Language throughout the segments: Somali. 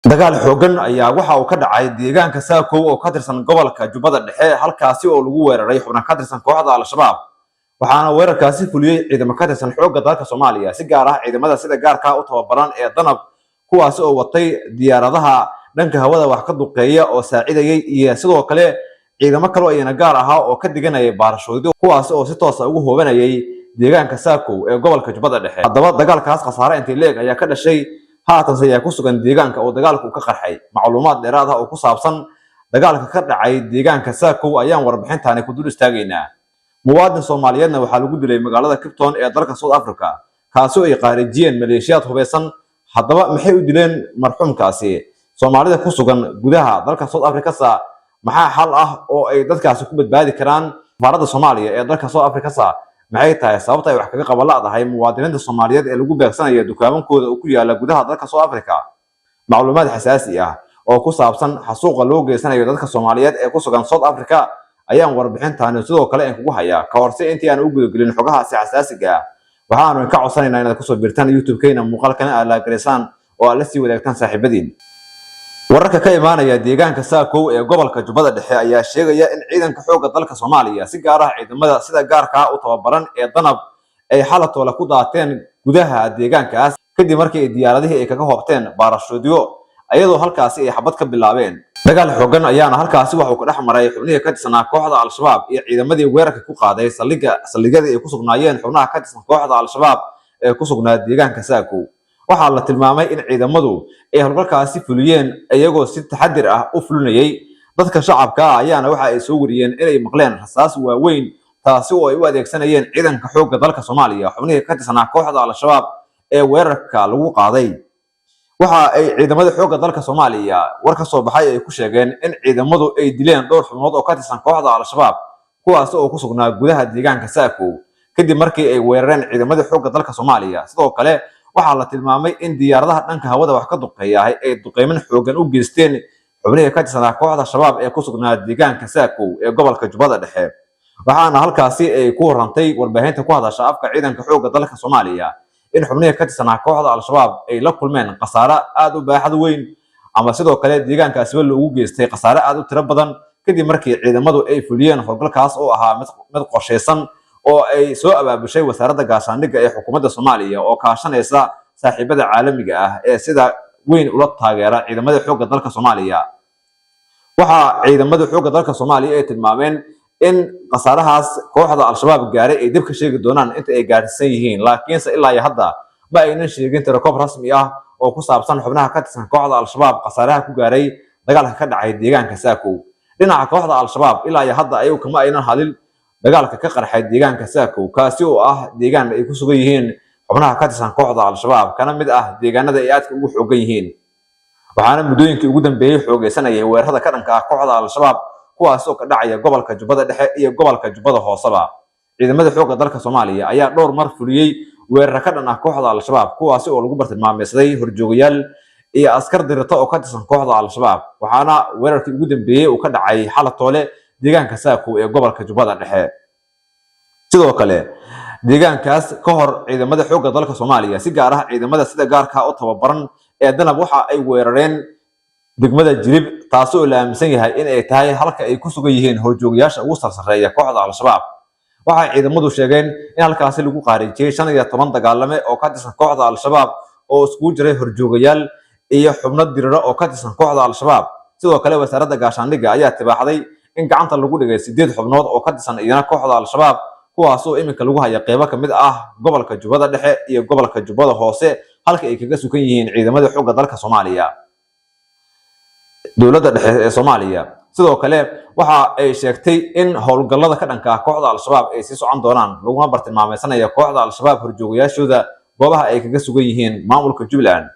Dagaal xooggan ayaa waxa uu ka dhacay deegaanka Saakow oo ka tirsan gobolka Jubbada Dhexe, halkaasi oo lagu weeraray xubno ka tirsan kooxda Al-Shabaab. Waxaana weerarkaasi fuliyey ciidamo ka tirsan xoogga dalka Soomaaliya, si gaar ah ciidamada sida gaarka u tababaran ee Danab, kuwaasi oo watay diyaaradaha dhanka hawada wax ka duqeeya oo saacidayay, iyo sidoo kale ciidamo kale oo iyana gaar ahaa oo ka diganayay baarashoodyo, kuwaasi oo si toosa ugu hoobanayay deegaanka Saakow ee gobolka Jubbada Dhexe. Haddaba dagaalkaas khasaare intay leeg ayaa ka dhashay? Haatanse ayaa ku sugan deegaanka oo dagaalku ka qarxay? Macluumaad dheeraad ah oo ku saabsan dagaalka ka dhacay deegaanka Saakow ayaan warbixintaani ku dul istaagaynaa. Muwaadin Soomaaliyeedna waxaa lagu dilay magaalada Cape Town ee dalka South Africa, kaasi oo ay qaarijiyeen maleeshiyaad hubeysan. Haddaba maxay u dileen marxuumkaasi? Soomaalida ku sugan gudaha dalka South Africa sa maxaa xal ah oo ay dadkaasi ku badbaadi karaan? Safaaradda Soomaaliya ee dalka South Africa sa maxay tahay sababta ay wax kaga qaban la'dahay muwaadiniinta Soomaaliyeed ee lagu beegsanayo dukaamankooda oo ku yaala gudaha dalka South Africa? Macluumaad xasaasi ah oo ku saabsan xasuuqa loo geysanayo dadka Soomaaliyeed ee ku sugan South Africa ayaan warbixintaani sidoo kale in kugu hayaa. Ka horse intii aan u gudagelin xogahaasi xasaasiga ah, waxaanu ka codsanaynaa inaad kusoo biirtaan YouTube-keena, muuqaalkana aad laagaraysaan oo aad la sii wadaagtaan saaxiibadiin. Wararka ka imaanaya deegaanka Saakow ee gobolka Jubbada Dhexe ayaa sheegaya in ciidanka xoogga dalka Soomaaliya, si gaar ah ciidamada sida gaarka ah u tababaran ee Danab, ay xalatoole ku daateen gudaha deegaankaas kadib markii ay diyaaradihii ay kaga hoobteen baarashoodyo, ayadoo halkaasi ay xabad ka bilaabeen. Dagaal xooggan ayaana halkaasi waxuu ka dhex maray xubnihii ka tirsanaa kooxda Al-Shabaab iyo ciidamadii weerarka ku qaaday saldhigga saldhigyadii ay ku sugnaayeen xubnaha ka tirsan kooxda Al-Shabaab ee ku sugnaa deegaanka Saakow. Waxaa la tilmaamay in ciidamadu ay howlgalkaasi fuliyeen iyagoo si taxadir ah u fulinayay. Dadka shacabka ah ayaana waxa ay soo wariyeen inay maqleen rasaas waaweyn, taasi oo ay u adeegsanayeen ciidanka xoogga dalka Soomaaliya xubnihii ka tirsanaa kooxda Al-Shabaab ee weerarka lagu qaaday. Waxa ay ciidamada xoogga dalka Soomaaliya war ka soo baxay ay ku sheegeen in ciidamadu ay dileen dhowr xubnood oo ka tirsan kooxda Al-Shabaab, kuwaas oo ku sugnaa gudaha deegaanka Saakow kadib markii ay weerareen ciidamada xoogga dalka Soomaaliya. Sidoo kale waxaa la tilmaamay in diyaaradaha dhanka hawada wax ka duqeeya ay duqeymin xoogan u geysteen xubnihii ka tirsanaa kooxda Shabaab ee ku sugnaa deegaanka Saakow ee gobolka Jubbada Dhexe. Waxaana halkaasi ay ku warantay warbaahinta ku hadasha afka ciidanka xoogga dalka Soomaaliya in xubnihii ka tirsanaa kooxda Al-Shabaab ay la kulmeen khasaare aad u baaxad weyn, ama sidoo kale deegaankaasiba loogu geystay khasaare aad u tiro badan, kadib markii ciidamadu ay fuliyeen howlgalkaas oo ahaa mid qorshaysan oo ay soo abaabushay Wasaaradda Gaashaandhigga ee xukuumadda Soomaaliya oo kaashanaysa saaxiibada caalamiga ah ee sida weyn ula taageera ciidamada xoogga dalka Soomaaliya. Waxaa ciidamada xoogga dalka Soomaaliya ay tilmaameen in khasaarahaas kooxda Al-Shabaab gaaray ay dib ka sheegi doonaan inta ay gaarsiisan yihiin, laakiinse ilaa iyo hadda ma aynan sheegin tirakoob rasmi ah oo ku saabsan xubnaha ka tirsan kooxda Al-Shabaab khasaaraha ku gaaray dagaalka ka dhacay deegaanka Saakow. Dhinaca kooxda Al-Shabaab ilaa iyo hadda ayagu kama aynan hadlin dagaalka ka qarxay deegaanka Saakow, kaasi oo ah deegaan ay ku sugan yihiin xubnaha ka tirsan kooxda Al-Shabaab, kana mid ah deegaanada ay aadka ugu xoogan yihiin. Waxaana muddooyinkii ugu dambeeyey xoogaysanayay weerarada ka dhanka ah kooxda Al-Shabaab, kuwaas oo ka dhacaya gobolka Jubbada Dhexe iyo gobolka Jubbada Hooseba. Ciidamada xoogga dalka Soomaaliya ayaa dhowr mar fuliyey weeraro ka dhan ah kooxda Al-Shabaab, kuwaasi oo lagu bartilmaameysaday horjoogayaal iyo askar dirata oo ka tirsan kooxda Al-Shabaab. Waxaana weerarkii ugu dambeeyey uu ka dhacay xalatoole deegaanka Saakow ee gobolka Jubbada Dhexe. Sidoo kale deegaankaas ka hor ciidamada xoogga dalka Soomaaliya, si gaar ah ciidamada sida gaarka u tababaran ee Danab, waxa ay weerareen degmada Jilib, taasi oo la aaminsan yahay in ay tahay halka ay ku sugan yihiin horjoogayaasha ugu sarsareeya kooxda Al-Shabaab. Waxay ciidamadu sheegeen in halkaasi lagu qaarijiyey 15 dagaalame oo ka tirsan kooxda Al-Shabaab, oo iskugu jiray horjoogayaal iyo xubno diriro oo ka tirsan kooxda Al-Shabaab. Sidoo kale Wasaaradda Gaashaandhigga ayaa tibaaxday in gacanta lagu dhigay sideed xubnood oo ka tirsan iyana kooxda Al-Shabaab, kuwaasoo iminka lagu haya qeybo ka mid ah gobolka Jubbada Dhexe iyo gobolka Jubbada Hoose, halka ay kaga sugan yihiin ciidamada xoogga dalka Soomaaliya. Dowladda dhexe ee Soomaaliya sidoo kale waxa ay sheegtay in howlgallada ka dhanka ah kooxda Al-Shabaab ay sii socon doonaan, laguna bartilmaameysanaya kooxda Al-Shabaab horjoogayaashooda goobaha ay kaga sugan yihiin maamulka Jubbaland.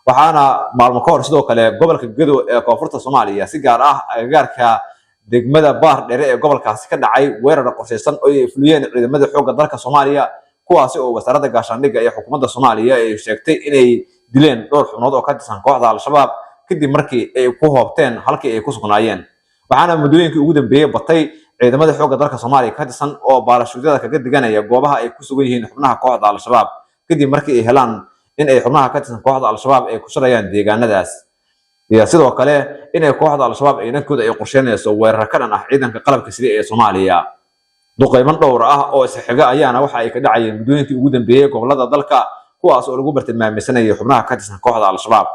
Waxaana maalmo ka hor sidoo kale gobolka Gedo ee koonfurta Soomaaliya, si gaar ah agagaarka degmada Baar Dheere ee gobolkaasi, ka dhacay weerar qorshaysan oo ay fuliyeen ciidamada xoogga dalka Soomaaliya, kuwaasi oo Wasaaradda Gaashaandhigga ee xukuumadda Soomaaliya ay sheegtay inay dileen dhowr xubnood oo ka tirsan kooxda Al-Shabaab kadib markii ay ku hoobteen halkii ay ku sugnaayeen. Waxaana muddooyinkii ugu dambeeyey batay ciidamada xoogga dalka Soomaaliya ka tirsan oo baarashuudyada kaga diganaya goobaha ay ku sugan yihiin xubnaha kooxda Al-Shabaab, kadib markii ay helaan in ay xubnaha ka tirsan kooxda Al-Shabaab ay ku shirayaan deegaanadaas. Iyo sidoo kale inay kooxda Al-Shabaab ay dhankooda ay qorsheynayso weerar ka dhan ah ciidanka qalabka sida ee Soomaaliya. Duqeymo dhowr ah oo isxiga ayaana waxa ay ka dhacayeen muddooyinkii ugu dambeeyay gobolada dalka, kuwaas oo lagu bartilmaameysanayay xubnaha ka tirsan kooxda Al-Shabaab.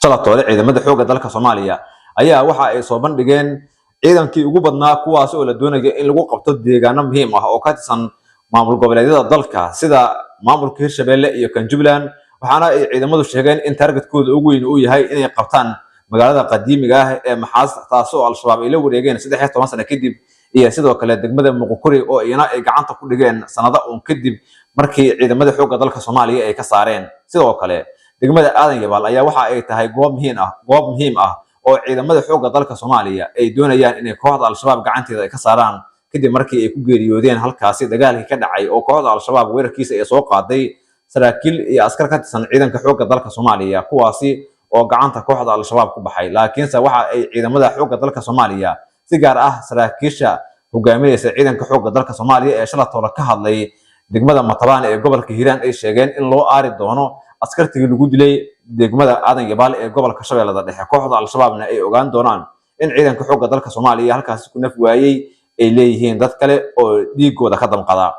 Shalatoole ciidamada xoogga dalka Soomaaliya ayaa waxa ay soo bandhigeen ciidankii ugu badnaa, kuwaas oo la doonayo in lagu qabto deegaano muhiim ah oo ka tirsan maamul goboleedyada dalka, sida maamulka Hirshabelle iyo kan Jubbaland. Waxaana ay ciidamadu sheegeen in targetkooda ugu weyn uu yahay inay qabtaan magaalada qadiimiga ah ee Maxaas, taasoo Al-Shabaab ay la wareegeen 13 sano kadib, iyo sidoo kale degmada Muqukuri oo iyana ay gacanta ku dhigeen sanado uun kadib markii ciidamada xoogga dalka Soomaaliya ay ka saareen. Sidoo kale degmada Aadan Yabaal ayaa waxa ay tahay goob muhiim ah oo ciidamada xoogga dalka Soomaaliya ay doonayaan inay kooxda Al-Shabaab gacanteeda ay ka saaraan, kadib markii ay ku geeriyoodeen halkaasi dagaalkii ka dhacay oo kooxda Al-Shabaab weerarkiisa ay soo qaaday saraakiil iyo askar ka tirsan ciidanka xoogga dalka Soomaaliya, kuwaasi oo gacanta kooxda Al-Shabaab ku baxay. Laakiinse waxa ay ciidamada xoogga dalka Soomaaliya, si gaar ah saraakiisha hogaaminaysa ciidanka xoogga dalka Soomaaliya ee shalatoola ka hadlay degmada Matabaan ee gobolka Hiiraan, ay sheegeen in loo aari doono askartigii lagu dilay degmada Aadan Yabaal ee gobolka Shabeellada Dhexe, kooxda Al-Shabaabna ay ogaan doonaan in ciidanka xoogga dalka Soomaaliya halkaasi ku naf waayey ay leeyihiin dad kale oo dhiigooda ka damqada.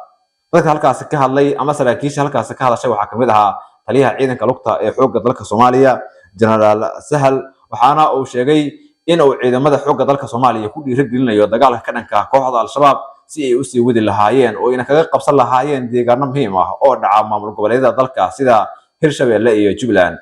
Dadka halkaasi ka hadlay ama saraakiisha halkaasi ka hadashay waxaa kamid ahaa taliyaha ciidanka lugta ee xoogga dalka Soomaaliya, Generaal Sahal, waxaana uu sheegay in uu ciidamada xoogga dalka Soomaaliya ku dhiirigelinayo dagaalka ka dhanka ah kooxda Al-Shabaab si ay usii wadi lahaayeen oo ayna kaga qabsan lahaayeen deegaano muhiim ah oo dhaca maamul goboleedyada dalka, sida Hirshabelle iyo Jubbaland.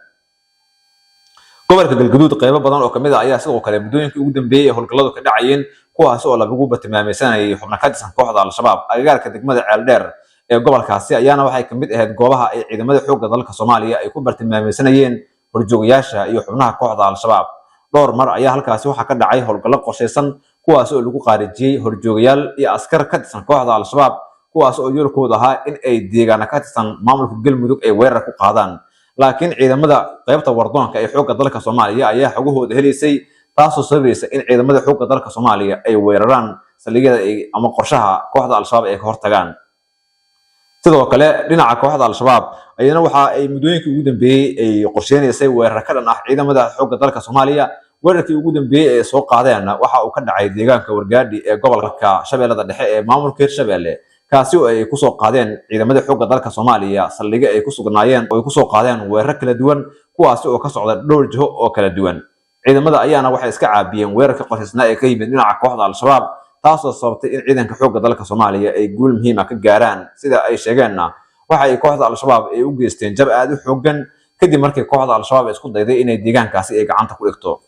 Gobolka Galgaduud qaybo badan oo kamid ah ayaa sidoo kale muddooyinkii ugu dambeeyay ee howlgalladu ka dhacayeen, kuwaas oo lagu bartilmaameysanayay xubno ka tirsan kooxda Al-Shabaab. Agagaarka degmada Ceeldheer ee gobolkaasi ayaana waxay kamid ahayd goobaha ay ciidamada xoogga dalka Soomaaliya ay ku bartilmaameysanayeen horjoogayaasha iyo xubnaha kooxda Al-Shabaab. Dhowr mar ayaa halkaasi waxaa ka dhacay howlgallo qorshaysan, kuwaas oo lagu qaarijiyey horjoogayaal iyo askar ka tirsan kooxda Al-Shabaab, kuwaas oo yoolkooda ahaa in ay deegaano ka tirsan maamulka Galmudug ay weerar ku qaadaan. Laakiin ciidamada qaybta wardoonka ee xoogga dalka Soomaaliya ayaa xogahooda helaysay, taasoo sababaysa in ciidamada xoogga dalka Soomaaliya ay weeraraan saldhigyada ama qorshaha kooxda Al-Shabaab ay ka hortagaan. Sidoo kale dhinaca kooxda Al-Shabaab ayana waxa ay muddooyinkii ugu dambeeyey ay qorsheynaysay weerar ka dhan ah ciidamada xoogga dalka Soomaaliya. Weerarkii ugu dambeeyey ee soo qaadeen waxa uu ka dhacay deegaanka Wargaadhi ee gobolka Shabeellada Dhexe ee maamulka Hirshabelle, kaasi oo ay kusoo qaadeen ciidamada xoogga dalka Soomaaliya saldhigyo ay ku sugnaayeen oo ay kusoo qaadeen weerar kala duwan, kuwaasi oo ka socda dhowr jiho oo kala duwan. Ciidamada ayaana waxay iska caabiyeen weerarka qorshaysnaa ee ka yimid dhinaca kooxda Al-Shabaab, taasoo sababtay in ciidanka xoogga dalka Soomaaliya ay guul muhiim ah ka gaaraan. Sida ay sheegeenna, waxa ay kooxda Al-Shabaab ay u geysteen jab aad u xooggan, kadib markii kooxda Al-Shabaab ay isku dayday inay deegaankaasi ay gacanta ku dhigto.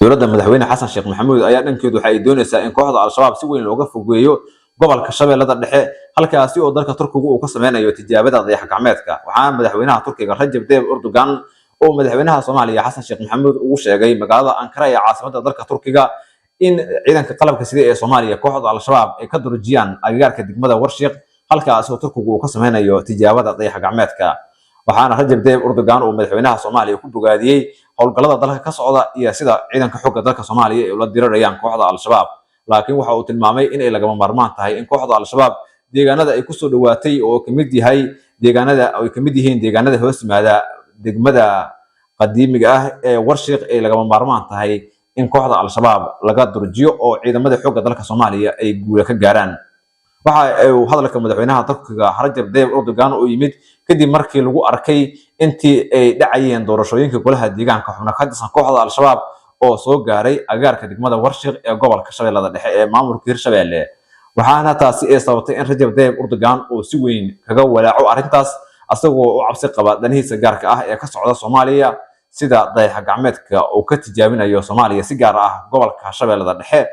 Dowladda madaxweyne Xasan Sheekh Maxamuud ayaa dhankeedu waxa ay doonaysaa in kooxda Al-Shabaab si weyn looga fogeeyo gobolka Shabeellada Dhexe, halkaasi oo dalka Turkigu uu ka sameynayo tijaabada dayax gacmeedka. Waxaana madaxweynaha Turkiga Rajab Tayyip Erdogan oo madaxweynaha Soomaaliya Xasan Sheekh Maxamuud ugu sheegay magaalada Ankara ee caasimadda dalka Turkiga in ciidanka qalabka sida ee Soomaaliya kooxda Al-Shabaab ay ka durujiyaan agagaarka degmada Warshiq, halkaas oo Turkigu uu ka sameynayo tijaabada dayax gacmeedka. Waxaana Rajab Tayyip Erdogan uu madaxweynaha Soomaaliya ku bogaadiyey howlgallada dalka ka socda iyo sida ciidanka xoogga dalka Soomaaliya ay ula dirirayaan kooxda Al-Shabaab. Laakiin waxa uu tilmaamay in ay lagama maarmaan tahay in kooxda Al-Shabaab deegaanada ay kusoo dhawaatay, oo kamid yahay deegaanada ay kamid yihiin deegaanada hoos yimaada degmada qadiimiga ah ee Warshiq, ay lagama maarmaan tahay in kooxda Al-Shabaab laga durjiyo oo ciidamada xoogga dalka Soomaaliya ay guula ka gaaraan. Waxa uu hadalka madaxweynaha Turkiga Rajab Tayyip Erdogan uu yimid kadib markii lagu arkay intii ay dhacayeen doorashooyinka golaha deegaanka xubno ka tirsan kooxda Al-Shabaab oo soo gaaray agaarka degmada Warshiq ee gobolka Shabeellada Dhexe ee maamulka Hirshabelle. Waxaana taasi ay sababtay in Rajab Tayyip Erdogan uu si weyn kaga walaaco arrintaas, asagoo u cabsi qaba danihiisa gaarka ah ee ka socda Soomaaliya, sida dayax gacmeedka uu ka tijaabinayo Soomaaliya, si gaar ah gobolka Shabeellada Dhexe.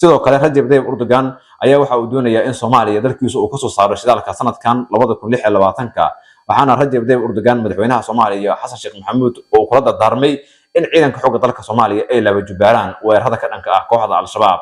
Sidoo kale Rajab Tayyip Erdogan ayaa waxa uu doonayaa in Soomaaliya dalkiisu uu kasoo saaro shidaalka sanadkan 2026-ka. Waxaana Rajab Tayyip Erdogan madaxweynaha Soomaaliya Xasan Sheekh Maxamuud uu kula dardaarmay in ciidanka xoogga dalka Soomaaliya ay laba jubbaaraan weerarada ka dhanka ah kooxda Al-Shabaab.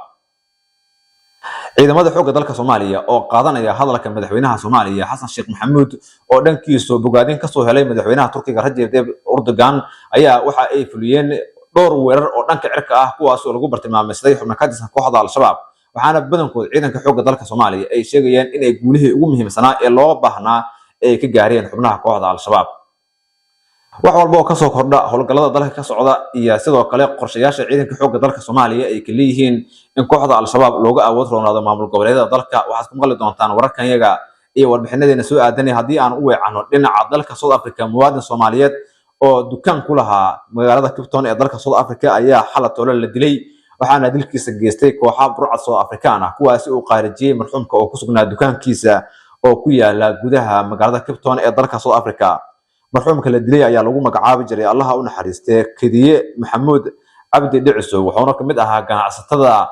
Ciidamada xoogga dalka Soomaaliya oo qaadanaya hadalka madaxweynaha Soomaaliya Xasan Sheekh Maxamuud, oo dhankiisu bogaadin kasoo helay madaxweynaha Turkiga Rajab Tayyip Erdogan, ayaa waxa ay fuliyeen dhowr weerar oo dhanka cirka ah, kuwaas oo lagu bartilmaameysaday xubno ka tirsan kooxda Al-Shabaab. Waxaana badankood ciidanka xoogga dalka Soomaaliya ay sheegayeen inay guulihii ugu muhiimsanaa ee loo baahnaa ay ka gaareen xubnaha kooxda Al-Shabaab. Wax walba oo kasoo kordha howlgallada dalka ka socda iyo sidoo kale qorshayaasha ciidanka xoogga dalka Soomaaliya ay ka leeyihiin in kooxda Al-Shabaab looga awood roonaado maamul goboleedyada dalka, waxaad ku maqli doontaan wararkanyaga iyo warbixinadeena soo aadanay. Haddii aan u weecano dhinaca dalka South Africa, muwaadin Soomaaliyeed oo dukaan ku lahaa magaalada Cape Town ee dalka South Africa ayaa xalay toole la dilay, waxaana dilkiisa geystay kooxa burcad South African ah, kuwaasi uu qaarijiyey marxuumka oo ku sugnaa dukaankiisa oo ku yaala gudaha magaalada Cape Town ee dalka South Africa. Marxuumka la dilay ayaa lagu magacaabi jiray, Allaha u naxariistee, Kediye Maxamuud Cabdi Dhicisow, wuxuuna kamid ahaa ganacsatada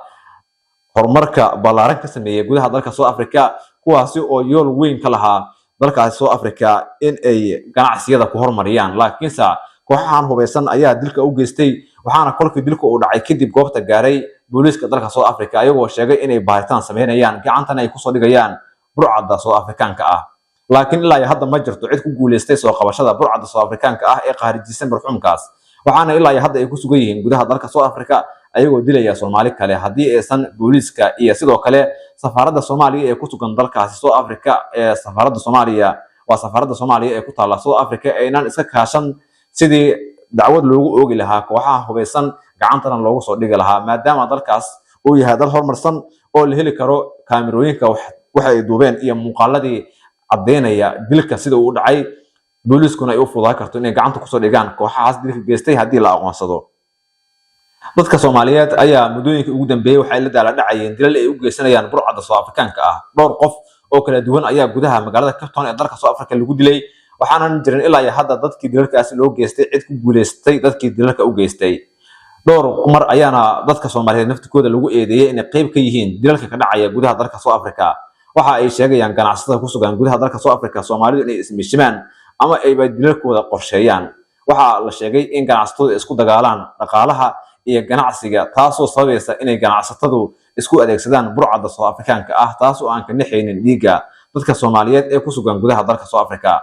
horumarka ballaaran ka sameeyey gudaha dalka South Africa, kuwaasi oo yool weyn ka lahaa dalkaasi South Africa in ay ganacsiyada ku horumariyaan. Laakiinse kooxahan hubeysan ayaa dilka u geystay, waxaana kolkii dilka uu dhacay kadib goobta gaaray booliiska dalka South Africa, ayagoo sheegay inay baaritaan sameynayaan, gacantana ay kusoo dhigayaan burcadda South Afrikaanka ah. Laakiin ilaa iyo hadda ma jirto cid ku guuleystay soo qabashada burcadda South Afrikaanka ah ee qaarijisay marxuumkaas, waxaana ilaa iyo hadda ay ku sugan yihiin gudaha dalka South Africa, ayagoo dilaya Soomaali kale, haddii aysan booliiska iyo sidoo kale safaaradda Soomaaliya ee ku sugan dalkaasi South Africa, ee safaaradda Soomaaliya, waa safaaradda Soomaaliya ee ku taalla South Africa, aynan iska kaashan sidii dacwad loogu oogi lahaa kooxaha hubeysan, gacantana loogu soo dhigi lahaa, maadaama dalkaas uu yahay dal horumarsan oo la heli karo kaamirooyinka waxa ay duubeen iyo muuqaaladii caddeynaya dilka sida uu u dhacay, booliiskuna ay u fududaa karto inay gacanta kusoo dhigaan kooxahaas dilka geystay haddii la aqoonsado. Dadka Soomaaliyeed ayaa muddooyinkii ugu dambeeyey waxay la daala dhacayeen dilal ay u geysanayaan burcadda South Afrikaanka ah. Dhowr qof oo kala duwan ayaa gudaha magaalada Cape Town ee dalka South Africa lagu dilay, waxaanan jirin ilaa iyo hadda dadkii dilalkaasi loo geystay cid ku guuleystay dadkii dilalka u geystay. Dhowr mar ayaana dadka Soomaaliyeed naftikooda lagu eedeeyey inay qayb ka yihiin dilalka ka dhacaya gudaha dalka South Africa. Waxa ay sheegayaan ganacsatada ku sugan gudaha dalka South Africa Soomaalidu inay ismishimaan ama ayba dilalkooda qorsheeyaan. Waxaa la sheegay in ganacsatadu isku dagaalaan dhaqaalaha iyo ganacsiga, taasoo sababaysa inay ganacsatadu isku adeegsadaan burcadda South Afrikaanka ah, taas oo aan ka naxaynin dhiigga dadka Soomaaliyeed ee ku sugan gudaha dalka South Africa.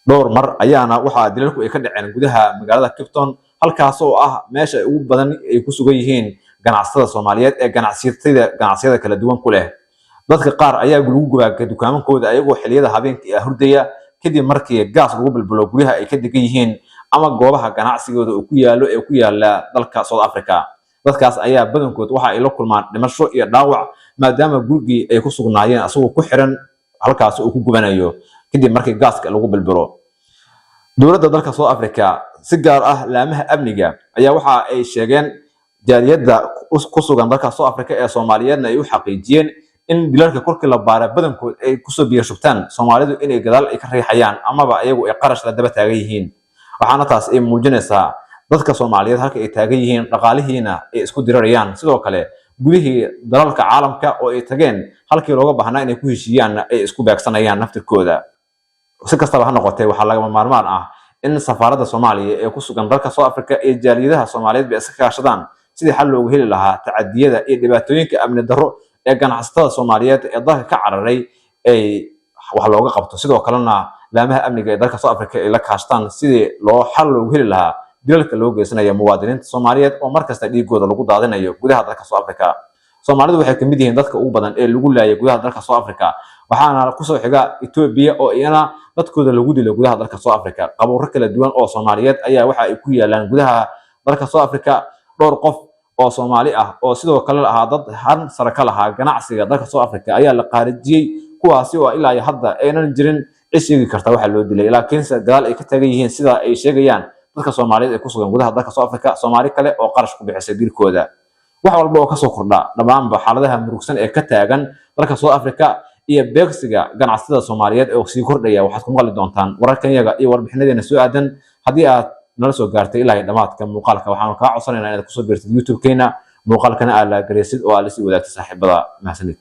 Dhowr mar ayaana waxaa dilalku ay ka dhaceen gudaha magaalada Cape Town, halkaas oo ah meesha ugu badan ay ku sugan yihiin ganacsatada Soomaaliyeed ee ganacsiyada kala duwan ku leh. Dadka qaar ayaa lagu gubaa dukaamankooda ayagoo xilliyada habeenkii ah hurdaya, kadib markii gaas lagu bilbilo guryaha ay ka degan yihiin ama goobaha ganacsigooda uu ku yaalo ee ku yaala dalka South Africa. Dadkaas ayaa badankood waxa ay la kulmaan dhimasho iyo dhaawac, maadaama gurigii ay ku sugnaayeen asagoo ku xiran halkaasi uu ku gubanayo kadib markii gaaska lagu bilbilo. Dowladda dalka South Africa, si gaar ah laamaha amniga, ayaa waxa ay sheegeen jaaliyadda ku sugan dalka South Africa ee Soomaaliyeedna ay u xaqiijiyeen in dilalka kolkii la baara badankood ay kusoo biyo shubtaan Soomaalidu inay gadaal ay ka riixayaan amaba iyagu ay qarash la daba taagan yihiin. Waxaana taas ay muujinaysaa dadka Soomaaliyeed halka ay taagan yihiin, dhaqaalihiina ay isku dirarayaan, sidoo kale gudihii dalalka caalamka oo ay tageen halkii looga baahnaa inay ku heshiiyaanna ay isku beegsanayaan naftirkooda. Si kastaba ha noqotee, waxaa lagama maarmaan ah in safaaradda Soomaaliya ee ku sugan dalka South Africa iyo jaaliyadaha Soomaaliyeed bay iska kaashadaan sidii xal loogu heli lahaa tacadiyada iyo dhibaatooyinka amni darro ee ganacsatada Soomaaliyeed ee dalka ka cararay ay wax looga qabto, sidoo kalena laamaha amniga ee dalka South Africa ay la kaashtaan sidii loo xal loogu heli lahaa dilalka loo geysanaya muwaadiniinta Soomaaliyeed oo markasta dhiigooda lagu daadinayo gudaha dalka South Africa. Soomaalidu waxay kamid yihiin dadka ugu badan ee lagu laayay gudaha dalka South Africa, waxaana kusoo xiga Ethiopia oo iyana dadkooda lagu dilo gudaha dalka South Africa. Qabuuro kala duwan oo Soomaaliyeed ayaa waxa ay ku yaalaan gudaha dalka South Africa. Dhowr qof oo Soomaali ah oo sidoo kale ahaa dad han sare ka lahaa ganacsiga dalka South Africa ayaa la qaarijiyey, kuwaasi oo ilaa iyo hadda aynan jirin cid sheegi karta waxa loo dilay, laakiinse gadaal ay ka taagan yihiin, sida ay sheegayaan dadka Soomaaliyeed ee ku sugan gudaha dalka South Africa, Soomaali kale oo qarash ku bixisay dilkooda. Wax walba oo kasoo kordha dhammaanba xaaladaha murugsan ee ka taagan dalka South Africa iyo beegsiga ganacsatada Soomaaliyeed oo sii kordhaya waxaad ku maqli doontaan wararkanyaga iyo warbixinadeena soo aadan. Haddii aad nala soo gaartay ilaa iyo dhammaadka muuqaalka, waxaanu kaa codsanaynaa inaad kusoo biirtid YouTube-keena, muuqaalkana aad like gareysid oo aad la sii wadaagtid saaxiibada. Mahadsanid.